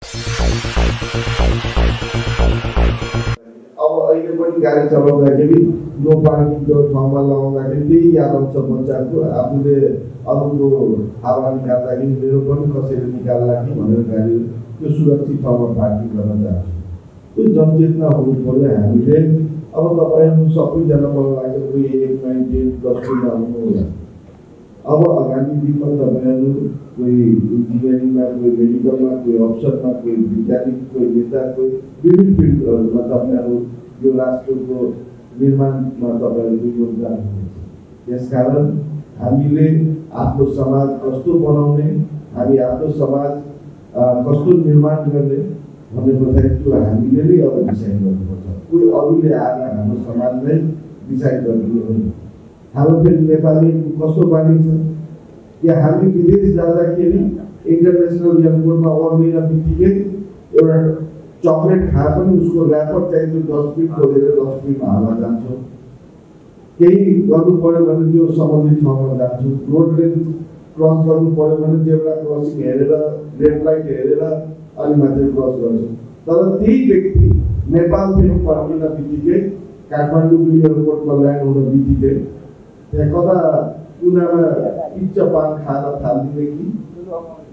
अब अहिले पनि गाडी चलाउँदाखेरि नो पार्किङको ठाउँमा लगाउँदाखेरि त्यही याद आउँछ बच्चाको। आफूले अरूको हावा निकाल्दाखेरि मेरो पनि कसैले निकाल्ला कि भनेर गाडी त्यो सुरक्षित ठाउँमा पार्किङ गर्न चाहन्छु। त्यो जनचेतना हुनु पर्यो हामीले। अब तपाईँहरू सबैजना मलाई लाग्छ कोही 1, 9, 10, 10 आउनु होला। अब आगामी दिनमा तपाईँहरू कोही इन्जिनियरिङमा, कोही मेडिकलमा, कोही अफसरमा, कोही वैज्ञानिक, कोही नेता, कोही विभिन्न फिल्डहरूमा तपाईँहरू यो राष्ट्रको निर्माणमा तपाईँहरूको योगदान हुनेछ। त्यसकारण हामीले आफ्नो समाज कस्तो बनाउने, हामी आफ्नो समाज कस्तो निर्माण गर्ने भन्ने पछाडि त्यो हामीले नै अब डिसाइड गर्नुपर्छ। कोही अरूले आएर हाम्रो समाजलाई डिसाइड गर्ने होइन। हाम्रो फेरि नेपाली कस्तो बानी छ कि हामी विदेश जाँदाखेरि इन्टरनेसनल एयरपोर्टमा ओर्लिन बित्तिकै एउटा चकलेट खाए पनि उसको ऱ्यापर चाहिँ त्यो डस्टबिन खोलेर डस्टबिनमा हाल्न जान्छौँ। केही गर्नु पर्यो भने त्यो सम्बन्धित ठाउँमा जान्छौँ। रोड लेन क्रस गर्नु पर्यो भने जेब्रा क्रसिङ हेरेर, रेड लाइट हेरेर अनि मात्रै क्रस गर्छौँ। तर त्यही व्यक्ति नेपाल फेरि फर्किन बित्तिकै काठमाडौँ एयरपोर्टमा ल्यान्ड हुन बित्तिकै त्यहाँ कता कुनामा पिच्चा पान खान थालिदिने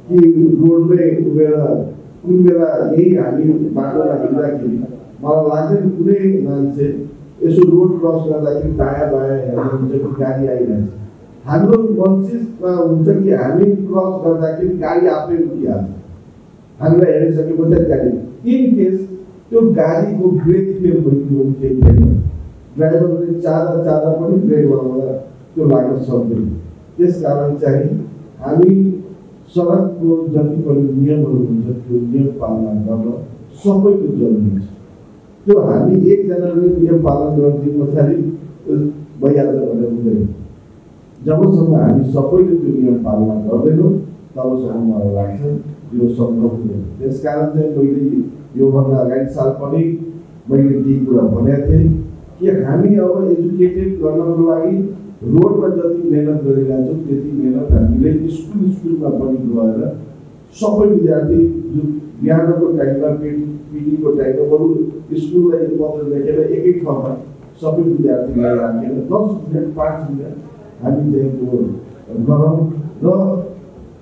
कि रोडमै उभिएर कुन बेला यही हामी बाटोमा हिँड्दाखेरि मलाई लाग्दैन कुनै मान्छे यसो रोड क्रस गर्दाखेरि दायाँ बायाँ हेर्नुहुन्छ कि गाडी आइरहेछ। हाम्रो कन्सियसमा हुन्छ कि हामी क्रस गर्दाखेरि गाडी आफै उठिहाल्छ। हामीलाई हेरिसकेपछि गाडी इन केस त्यो गाडीको ब्रेक फेल भइदियो भने केही छैन। ड्राइभरले चाँदा पनि ब्रेक लगाउँदा त्यो लाग्न सक्दैन। त्यसकारण चाहिँ हामी सडकको जति पनि नियमहरू हुन्छ त्यो नियम पालना गर्न सबैको जरुरी छ। त्यो हामी एकजनाले नियम पालन गरिदिए पछाडि भइहाल्छ भनेर हुँदैन। जबसम्म हामी सबैले त्यो नियम पालना गर्दैनौँ तबसम्म मलाई लाग्छ यो सम्भव हुँदैन। त्यसकारण चाहिँ मैले योभन्दा अगाडि साल पनि मैले केही कुरा भनेको थिएँ कि हामी अब एजुकेटेड गर्नको लागि रोडमा जति मेहनत गरिरहेको छौँ त्यति मेहनत हामीले स्कुलमा पनि गएर सबै विद्यार्थी जुन बिहानको टाइममा पिटीको टाइममा बरु स्कुललाई पत्र लेखेर एकै ठाउँमा सबै विद्यार्थीलाई राखेर 10 मिनट 5 मिनट हामी चाहिँ त्यो गरौँ र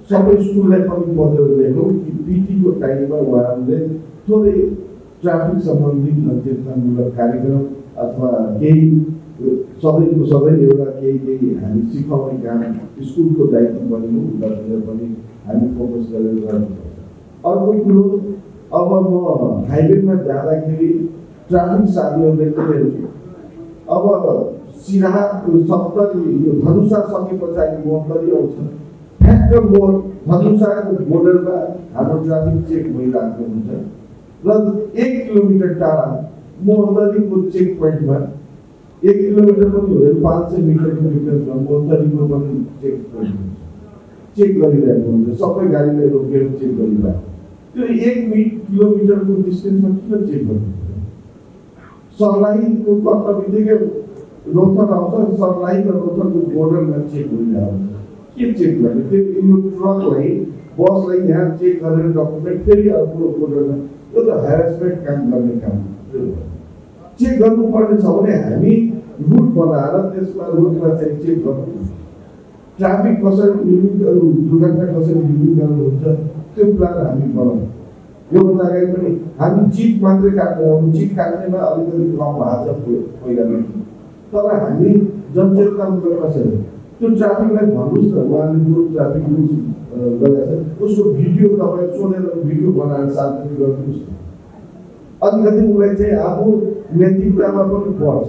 सबै स्कुललाई पनि पत्र लेखौँ कि पिटीको टाइममा उहाँहरूले थोरै ट्राफिक सम्बन्धी जनचेतनामूलक कार्यक्रम अथवा केही सधैँको सधैँ एउटा केही हामी सिकाउने काम स्कुलको दायित्व पनि हो। उनीहरूले पनि हामी फोकस गरेर गर्नुपर्छ। अर्को कुरो अब म हाइवेमा जाँदाखेरि ट्राफिक साथीहरूले के भन्छ अब सिधा 70 यो धनुषा सके पछाडि मोहतरी आउँछ। ठ्याक्क धनुषाको बोर्डरमा हाम्रो ट्राफिक चेक भइरहेको हुन्छ र 1 किलोमिटर टाढा मोहतरीको चेक पोइन्टमा 1 किलोमिटर पनि हुँदैन 500 मिटरको डिफ्रेन्समा मोहतरीको पनि चेक पोइन्ट हुन्छ। चेक गरिरहेको हुन्छ। सबै गाडीलाई रोकेर चेक गरिरहेको। त्यो 1 किलोमिटरको डिस्टेन्समा किन चेक गर्नु? सर्लाहीको कट्न बित्तिकै रोथर आउँछ। सर्लाही र रोथरको बोर्डरमा चेक भइरहेको हुन्छ। के चेक गर्ने? त्यो यो ट्रकलाई बसलाई यहाँ चेक गरेर डकुमेन्ट फेरि अर्को बोर्डरमा यो त हेरेसमेन्ट काम गर्ने काम हो। चेक गर्नुपर्ने छ भने हामी रुट बनाएर त्यसमा रुटमा चाहिँ चेक गर्नु। ट्राफिक कसरी लिमिट दुर्घटना कसरी लिमिट गर्नुहुन्छ त्यो प्लान हामी बनाउँ। योभन्दा अगाडि पनि हामी चिट मात्रै काट्ने हो। चिट काट्नेमा अलिकति कम भएको छ पहिला। तर हामी जनचेतनामूलक कसरी त्यो ट्राफिकलाई भन्नुहोस् न उहाँले जो ट्राफिक रुल्स गरेको छ उसको भिडियो तपाईँ सोधेर भिडियो बनाएर सार्वजनिक गरिदिनुहोस् न। अलिकति उसलाई चाहिँ आफू नैतिकतामा पनि पर्छ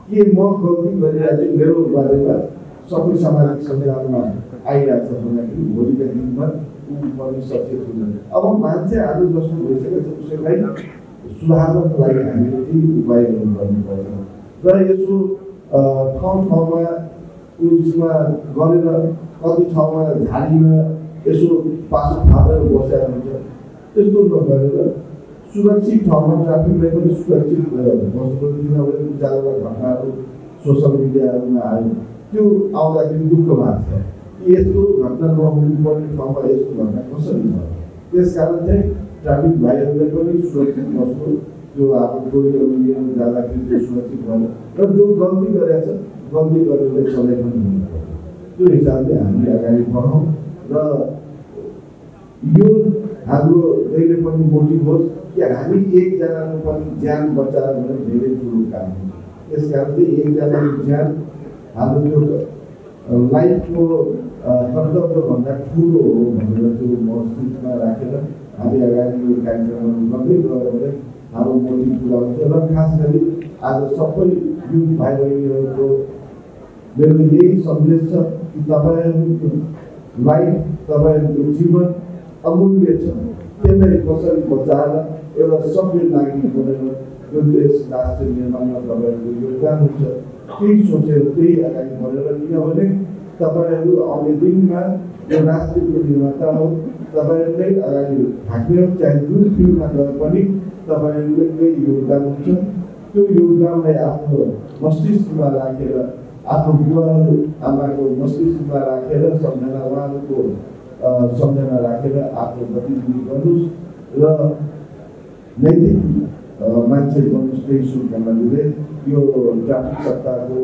कि म गल्ती गरिरहेको छु मेरो बारेमा सबै सामाजिक सञ्जालमा आइरहेको छ भन्दाखेरि भोलिका दिनमा ऊ पनि सचेत हुन्छ। अब मान्छे आज जस्तो भइसकेको छ उसैलाई सुधार्नको लागि हामीले केही उपायहरू गर्नुपर्छ र यसो ठाउँमा उसमा गरेर कति ठाउँमा झाडीमा यसो पासो थापेर बसेर हुन्छ त्यस्तो नगरेर सुरक्षित ठाउँमा ट्राफिकलाई पनि सुरक्षित बस्नुपर्छ। किनभने उज्यालोका घटनाहरू सोसल मिडियाहरूमा आयो त्यो आउँदाखेरि दुःख लाग्छ कि यस्तो घटना नहुनुपर्ने ठाउँमा यस्तो घटना कसरी भयो। त्यसकारण चाहिँ ट्राफिक भाइहरूले पनि सुरक्षित बस्नु, त्यो अब टोलीहरू लिएर जाँदाखेरि त्यो सुरक्षित भयो र जो गल्ती गरेछ गल्ती गरेर सधैँ पनि हुनुपर्छ। त्यो हिसाबले हामी अगाडि बढौँ र यो हाम्रो जहिले पनि मोटिभ होस् कि हामी एकजनाको पनि ज्यान बचाएर भने धेरै ठुलो काम हो। त्यस कारणले एकजनाको ज्यान हाम्रो त्यो लाइफको कर्तव्यभन्दा ठुलो हो भनेर त्यो महसुसमा राखेर हामी अगाडि यो कार्यक्रमहरू गर्दै गयो भने हाम्रो मोटिभ पुरा हुन्छ। र खास गरी आज सबै युथ भाइ बहिनीहरूको मेरो यही सन्देश छ कि तपाईँहरूको लाइफ, तपाईँहरूको जीवन अमूल्य छ, त्यसलाई कसरी बचाएर एउटा सभ्य नागरिक बनेर यो देश राष्ट्र निर्माणमा तपाईँहरूको योगदान हुन्छ, त्यही सोचेर त्यही अगाडि बढेर, किनभने तपाईँहरू आउने दिनमा यो राष्ट्रको निर्माता हो, तपाईँहरूले अगाडि थाक्ने हो, चाहे जुन फिल्डमा गए पनि तपाईँहरूले योगदान हुन्छ। त्यो योगदानलाई आफ्नो मस्तिष्कमा राखेर, आफ्नो बुवाहरू आमाको मस्तिष्कमा राखेर सम्झना, उहाँहरूको सम्झना राखेर आफ्नो गतिविधि गर्नुहोस् र नैतिक मान्छे बन्नुहोस्, त्यही शुभकामना दिँदै यो ट्राफिक सप्ताहको